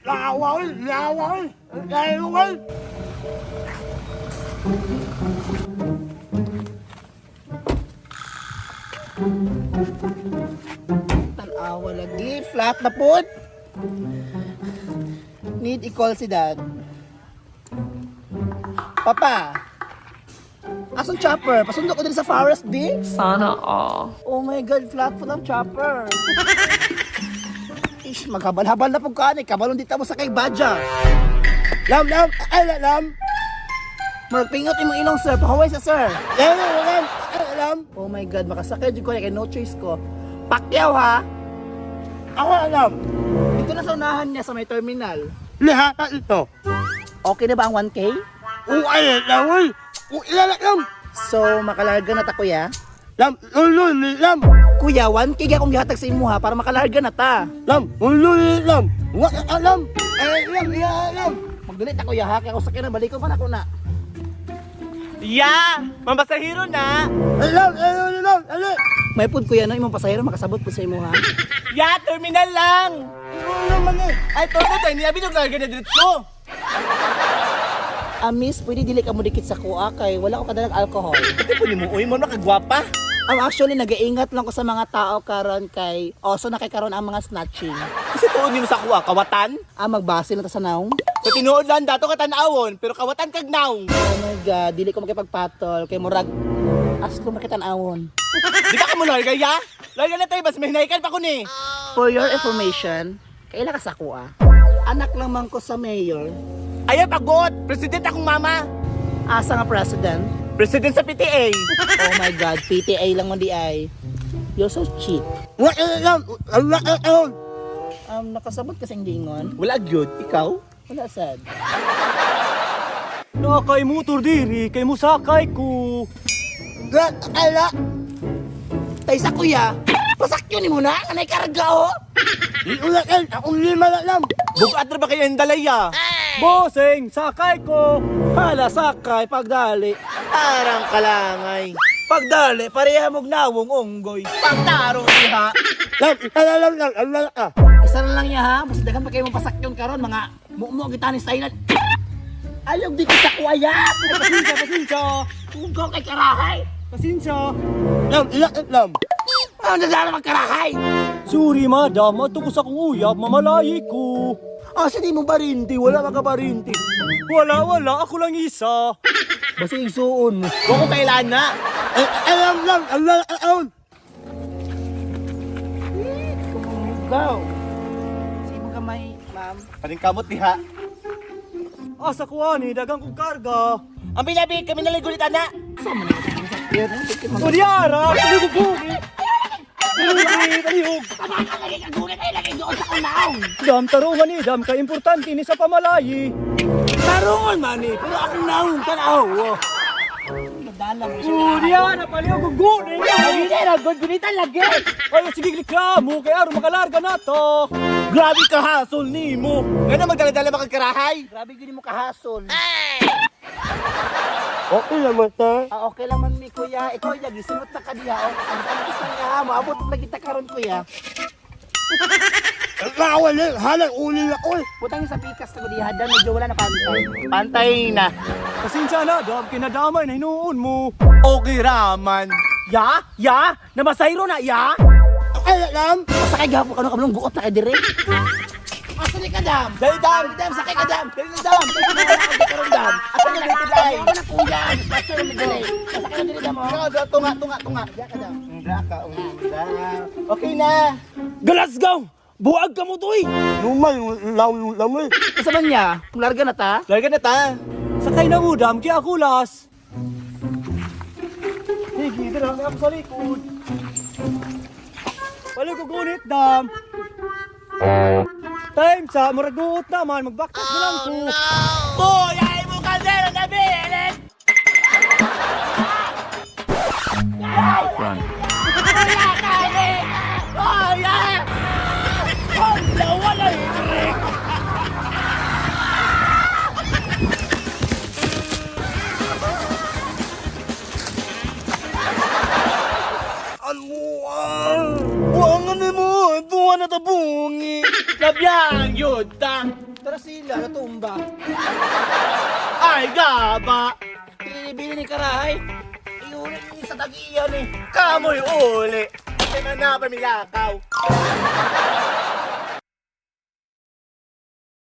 Laway, laway, laway. Tanawa lagi, flat na pod. Need i-call si dad. Papa, asong chopper? Pasundo ko din sa forest, di? Sana all. Oh my God, flat po ng chopper. Ish, maghabal-habal na po ka, ni. Kabalon dito mo sa kay Badja. Lam, lam, ay, lam. Magpingot imong ilong, sir. Pahuway sa sir. Lam, lam, ay, lam. Oh my God, makasakay jud ko kay no choice ko. Pakyaw ha. Ako alam. Dito na sa unahan niya sa may terminal. Lahat na ito. Okay na ba ang 1K? Uay, laway. Uay, lam. So, makalarga na ta, kuya. Lam, ulo, lam. Kuya, 1K akong gihatag sa imuha para makalarga na ta. Lam, ulo, lam. Wa, alam. Ay, lam, ya, lam. Magdalit ako, kuya ha. Kaya kung sakyan na, balik ko man ako na. Ya! Mambasahiro na! Ay, lam, ay, lam, ay, May pud kuya no, imong pasahero makasabot pud sa imuha. Ya! Terminal lang! ulo man eh. Ay, todo tayo, niya binuglarga na diretso! Ah, miss, pwede dili ka mo dikit sa kuha kay wala ko kadalag alcohol. Ito po ni mo, uy mo nakagwapa. Actually nagaingat lang ko sa mga tao karon kay oso na kay karon ang mga snatching. Kasi tuon nimo sa kuha, kawatan. Ah, magbase lang ta sa naong. Sa tinuod lang dato ka tan-awon, pero kawatan kag naong. Oh my God, dili ko makipagpatol kay murag aslo makitan-awon. Di ba ka mo larga ya? Larga na tayo, bas may hinaikan pa ko ni. For your information, kaila ka sa kuha. Anak lang man ko sa mayor, Ayaw pagot! President akong mama! asa nga president. President sa PTA! Oh my God, PTA lang mo di ay. You're so cheap. Wa, lam, ala, alam. Nakasabot kasing dingon. Wala gyud, ikaw? Wala sad. Nakay motor diri kay musakay ko. La, ala. Tay sa kuya, pasakyo ni mo na, anay karga oh. Ula, akong lima na lam. Bugat na ba kayo ang dalaya? Bossing, sakay ko. Hala sakay pagdali. Parang kalangay. Pagdali pareha mog nawong unggoy. Pagtarong iha. Lam, ala, lam, lam, ala, ah. Isa na lang niya ha, basta daghan pa kayo mong pasakyon karon mga mumo kita ni Thailand. Ayaw di ko sa kuya. Pasensya, pasensya. Ugaw kay karahay. Pasensya. Lam, ila, lam. Ano na magkarahay? Sorry madam, ato ko sa kong uyab, mamalayi ko. Asa di mo barinti? Wala ka barinti. Wala, wala, ako lang isa. Basta igsuon mo. Huwag ko kailan na. Ay, alam, lam, ala, alam. Kumugaw. Sino kamay, ma'am? Paningkamot diha. Asa ko ani, dagang kong karga. Ang binabi, kami nalang gulit ana. O diara, palihog bugi. Palihog, palihog. Tabangan lagi kagulit ay lagi doon sa kunaong. Dam tarungan ni, dam ka importante ni sa pamalayi. Tarungon man eh, pero akong naong tanaw. Nadala mo siya. O diara, palihog guni. Lagi na, good gunitan lagi. Ay, sige, reklamo, kay aron makalarga na to. Grabe ka hasol nimo. Ngano magdala-dala makagkarahay? Grabe gini mo kahasol. Okay naman ta. Ah, okay lang man mi kuya. Ikaw ya gisimot na ka diha. Oh. Ang agis lang niya ha, moabot na kita karon kuya. Lawal, halang uli ako eh. Putang sa pikas na ko diha, dan medyo wala na pantay. Pantay na. Pasensya na, dam, kinadamay na hinuon mo. Okay raman. Ya? Ya? Namasayro na, ya? Ay, lam. Basta kay gahapon kanu kablong guot na kay dire. Asa ni kadam? Dali dam! Dam sakay kadam. Dali na dam! Karon dam. Asa na dito dai? Ako na kuya, basta na midali. Basta kay diri dam oh. Tunga, tunga, tunga, tunga. Diya ka dam. Undra ka, undra. Okay na. Glasgow! Buag ka mo to eh! Lumay, law, lamay. Asa man niya? Larga na ta? Larga na ta. Sakay na mo, dam, kaya ako las. Sige, dira ako sa likod. Wala ko gunit, dam. Time sa, murag guot naman, magbaktas na lang ko. Kuya, imo kaldero na bilis! Run. Kuya, kali! Kuya! Hala, wala eh! Ano ah? Buangan mo, buwan na tabungi. Nabiyang yun ta! Tara sila, natumba. Ay, gaba! Pinibili ni Karahay. Iulit ni sa tagiyan eh. Kamoy uli! Kaya na pa milakaw.